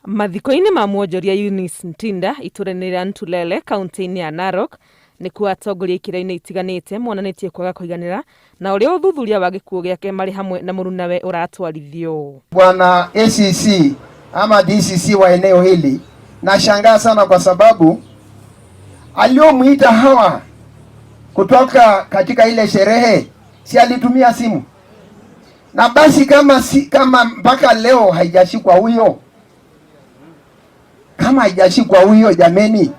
Mathiko-inĩ ma mwonjoria Eunice Ntinda itũra-inĩ rĩa Ntulele kaunti-inĩ ya Narok nĩkuo atongoria ikĩro-inĩ itiganĩte monanĩtie kwaga kũiganĩra na ũrĩa ũthuthuria wa gĩkuũ gĩake marĩ hamwe na mũrunawe ũratwarithio. Bwana ACC ama DCC wa eneo hili, nashangaa sana kwa sababu aliomuita hawa kutoka katika ile sherehe si alitumia simu, na basi kama si, kama mpaka leo haijashikwa huyo, kama haijashikwa huyo, jameni,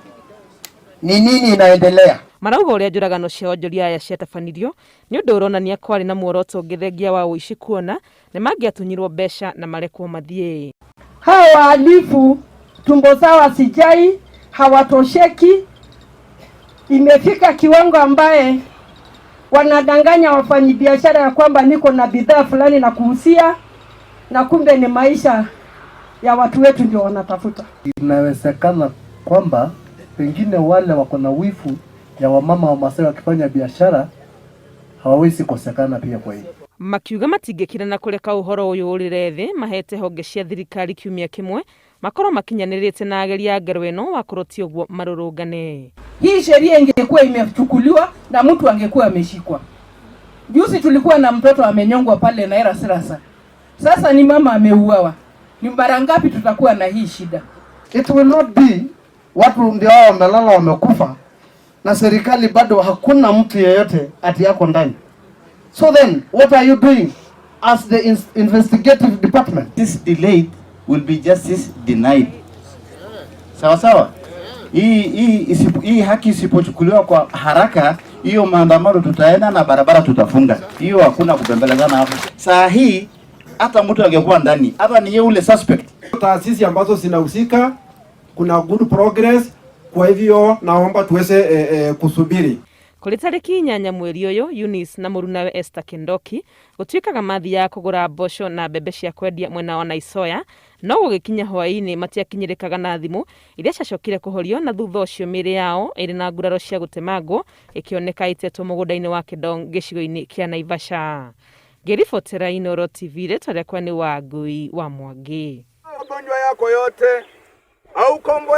ni nini inaendelea? Marauga ũrĩa njũragano cia onjoria aya ciatabanirio nĩ ũndũ ũronania kwarĩ na muoroto ũngĩ thengia wa ũici kuona nĩ mangĩatunyirwo mbeca na marekwo mathiĩ. Hawa wahalifu tumbo zao hazijai, hawatosheki. Imefika kiwango ambaye wanadanganya wafanyabiashara ya kwamba niko na bidhaa fulani na kuhusia, na kumbe ni maisha ya watu wetu ndio wanatafuta. Inawezekana kwamba pengine wale wako na wivu ya wamama wa Masai wakifanya biashara hawawezi kosekana pia. Kwa hiyo Makiuga matingĩkira na kũreka ũhoro ũyũ ũrĩre thĩ, mahete honge cia thirikari kiumia kĩmwe makorwo makinyanĩrĩte na ageria ngero ĩno wakorwo ti ũguo marũrũngane. Hii sheria ingekuwa imechukuliwa na mtu angekuwa ameshikwa. Juzi tulikuwa na mtoto amenyongwa pale Naira Sirasa. Sasa ni mama ameuawa. Ni mara ngapi tutakuwa na hii shida? It will not be watu ndio hao wamelala wamekufa na serikali bado hakuna mtu yeyote ati yako ndani. So then what are you doing as the investigative department? This delayed will be justice denied. Sawa sawa. Hii haki isipochukuliwa kwa haraka, hiyo maandamano tutaenda na barabara tutafunga. Hiyo hakuna kubembelezana hapo. Saa hii hata mtu angekuwa ndani, hata ni yeye ule suspect. Taasisi ambazo zinahusika, kuna good progress. Kwa hivyo naomba tuweze kusubiri. Kũrĩ tarĩki 8 mweri ũyũ, Eunice na mũrunawe Esther Kindoki gũtuĩkaga mathiaga kũgũra mboco na mbembe cia kwendia mwena wa Naisoya, no gũgĩkinya hwaĩ-inĩ matiakinyĩrĩkaga na thimũ iria ciacokire kũhorio, na thutha ũcio mĩĩrĩ yao ĩrĩ na nguraro cia gũtemangwo ĩkĩoneka ĩtetwo mũgũnda-inĩ wa Kedong gĩcigo-inĩ kĩa Naivasha. Ngĩribotera Inooro TV, rĩtwa rĩakwa nĩ Wangui wa Mwangi. Magonjwa yako yote au kombo.